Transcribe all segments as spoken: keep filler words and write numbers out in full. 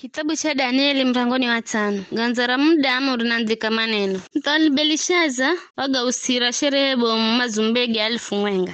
Kitabu cha Danieli, murangoni wa tsano. Ganza ra mudamu rinandhika maneno. Muthawali Belishaza wagausira sherehe bomu mazumbege alifu mwenga,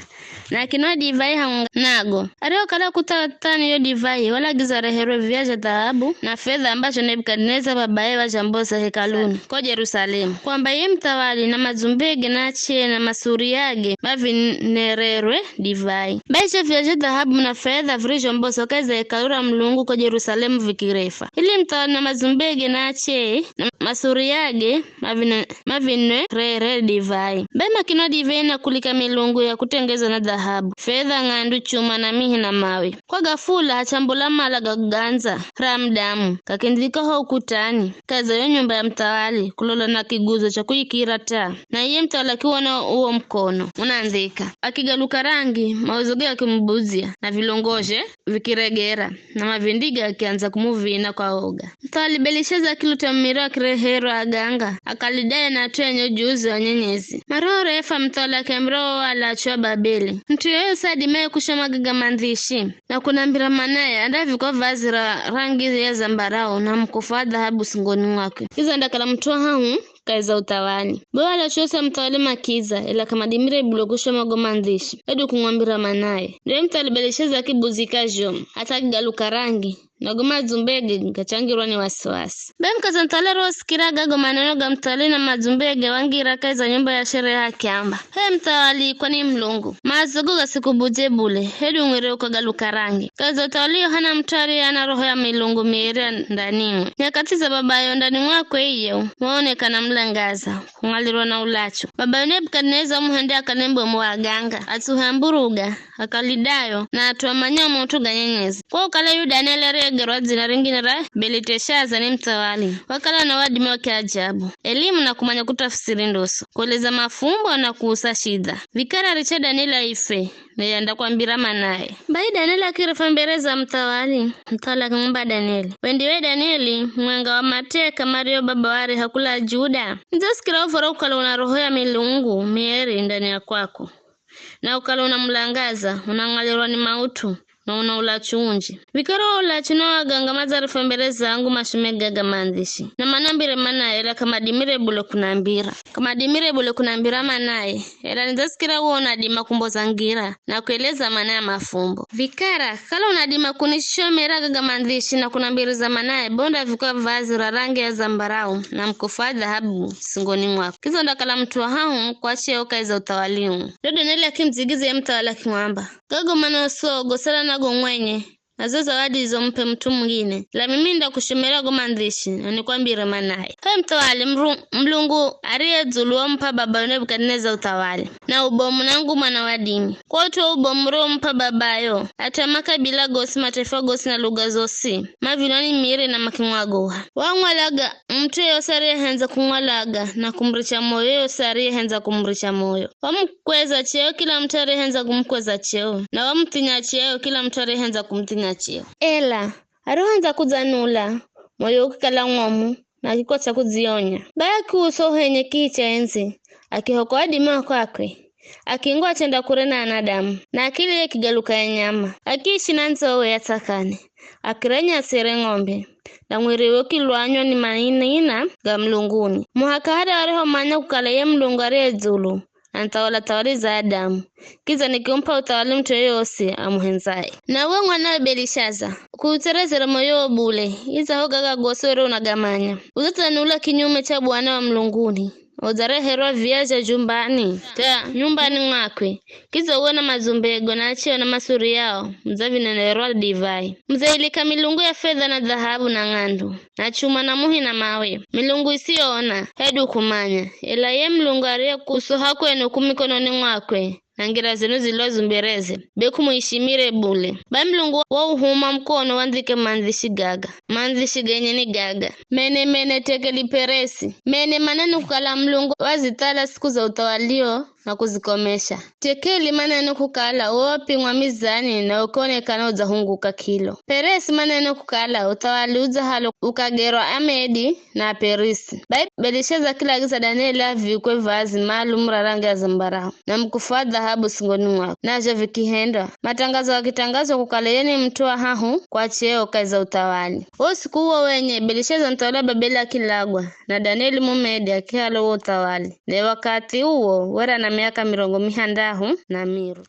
na akinwa divai hamwenga nago. Arihokala kuthawa thani yo divai, walagiza areherwe vivya zha dhahabu na fedha ambazho Nebukadineza babaye wazhamboza hekaluni ko Jerusalemu, kwamba ye muthawali na mazumbege na achee na masuriage mavinererwe divai. Bai zho vivya zha dhahabu na fedha virizhombozwa kahi za hekalu ra Mulungu ko Jerusalemu vikirefa, ili muthawali na mazumbege na achee na masuriage mavine- mavinwe rere divai. Bai makinwa divai na kulika milungu ya kutengeza na dhahabu, fedha, ng'andu, chuma na mihi na mawe. Kwa ghafula hachambula mala ga kuganza ra mudamu, kakindhika ho ukutani, kahi za yo nyumba ya muthawali, kulola na kiguzo cha kuikira taa. Na iye muthawali akiwona uwo mukono unandhika, akigaluka rangi, mawozoge gakimubudzya, na vilongozhe vikiregera, na mavindige gakiandza kumuvina kwa oga. Muthawali Belishaza akiluta mumiro akireherwa aganga, Akalidayo na at'u enye ujuzi wa nyenyezi. Maroho refa muthawali akiambira o alachu a Babeli, mut'u yoyosi adimaye kushoma gaga mandhishi na kunambira manaye, andavikwa vazi ra rangi ya zambarau na mukufu wa dhahabu singoni mwakwe. Kidza andakala mut'u wa hahu kahi za uthawali. Bo alachu osi a muthawali makidza, ela k'amadimire bule kushoma go mandhishi, hedu kumwambira manaye. Ndo ye muthawali Belishaza akibudzika zhomu, hatha akigaluka rangi, na go mazumbege gachangirwa ni wasiwasi. Be mukaza muthawali arihosikira gago maneno ga muthawali na mazumbege wangira kahi za nyumba ya sherehe akiamba, H'e muthawali, kwani Mulungu, mazogo gasikubudze bule, hedu ngwere ukagaluka rangi. Kahi za uthawali Yohana mut'u ariye ana roho ya milungu mieri ya ndanimwe. Nyakati za babayo ndani mwakwe iye waonekana mulangaza, kung'alirwa na ulachu. Babayo Nebukadineza wamuhende akale mubomu wa aganga, atsuhe amburuga, Akalidayo, na at'u amanyao maut'u ga nyenyezi. Kwa ukala yu Danieli ariyegerwa dzina ringine ra Beliteshaza ni muthawali, wakala na wadimi wa kiajabu, elimu na kumanya kutafsiri ndoso, kueleza mafumbo na kuusa shidha. Vikara ariche Danieli aife, naye andakwambira manaye. Bai Danieli akirifwa mbere za muthawali, muthawali akimwamba Danieli, We ndiwe Danieli, mwenga wa mateka mario baba wareha kula Juda? Nidzasikira uv̱oro kukala una roho ya milungu mieri ndani ya kwako, na ukala unamulangaza, unang'alirwa ni maut'u, na una ulachu unji. Vikara wo ulachu na wo aganga madzarifwa mbere zangu mashome gaga mandhishi, na manambire manaye, ela k'amadimire bule kunambira. K'amadimire bule kunambira manaye, ela nidzasikira wo unadima kumboza ngira, na kueleza mana ya mafumbo. Vikara, kala unadima kunishomera gaga mandhishi na kunambiriza manaye, bo ndavikwa vazi ra rangi ya zambarau, na mukufu wa dhahabu singoni mwako. Kidza undakala mut'u wa hahu kwa cheo kahi za uthawali uu. Ndo Danieli akimudzigidzya ye muthawali akimwamba, Gago manosi ogo sala nago mwenye, na zo zawadi izo mup'e mut'u mungine, ela mimi nindakushomera go mandhishi, na nikwambire manaye. H'e muthawali, mru- Mulungu ariye dzulu wamup'a babayo Nebukadineza uthawali, na ubomu na nguma na wadimi. Kwa ut'u wo ubomu uriwomup'a babayo, at'u a makabila gosi, mataifa gosi na luga zosi, mavinwa ni miri na makimwagoha. Wang'walaga mut'u yeyosi ariyehendza kung'walaga na kumuricha moyo yeyosi ariyehendza kumuricha moyo. Wamukweza cheo kila mut'u ariyehendza kumukweza cheo, na wamuthinya cheo kila mut'u ariyehendza kumuthinya cheo. Ela arihohendza kudzanula, moyo ukikala ng'omu, na kikotsa kudzionya. Bai akiuswa uhenye kihi cha endzi, akihoka wadimi wa kwakwe, akingwa achenda kure na anadamu, na akiliye ikigaluka ya nyama, akiishi na ndzowe ya tsakani, akira nyasi here ng'ombe, na mwiriwe ukilwanywa ni mainina ga mulunguni. Muhaka harya warihomanya kukala ye Mulungu ariye dzulu, anathawala thawali za adamu, kidza nikimup'a uthawali mut'u yoyosi amuhendzaye. Na uwe mwanawe Belishaza, kuutserezera moyo wo bule, idzaho gaga gosi were unagamanya. Udzatsanula kinyume cha Bwana wa mulunguni, udzareherwa via zha jumbani, ta nyumbani mwakwe, kidza uwe na mazumbego na acheo na masuri yao, mudzavinenerwa divai. Mudzailika milungu ya fedha na dhahabu na ng'andu, na chuma na muhi na mawe, milungu isiyoona, hedu kumanya. Ela ye Mulungu ariye kusoha kwenu ku mikononi mwakwe, na ngira zenu zilwazu mbereze, be k'umuishimire bule. Bai Mulungu wauhuma mukono wandhike mandhishi gaga, mandhishi genye ni gaga, Mene, Mene, Tekeli, Peresi. Mene, maneno kukala Mulungu wazithala siku za uthawalio na kuzikomesha. Tekeli maneno kukala uwo upimwa mizani na ukaonekana udzahunguka kilo. Peresi maneno kukala uthawali udza halo ukagerwa Amedi na Aperisi. Bai Belisheza akilagiza Danieli avikwe vazi maalum ra rangi ya zambarau na mkufu wa dhahabu singoni mwakwe, nazho vikihendwa. Matangazo gakitangazwa kukala yeye ni mut'u wa hahu kwa cheo kahi za uthawali. Wo usiku uwo wenye Belisheza muthawali wa Babeli akilagwa, na Danieli Mumedi akihala wo uthawali. Naye wakathi uwo were ana miaka mirongo mihandahu na miri.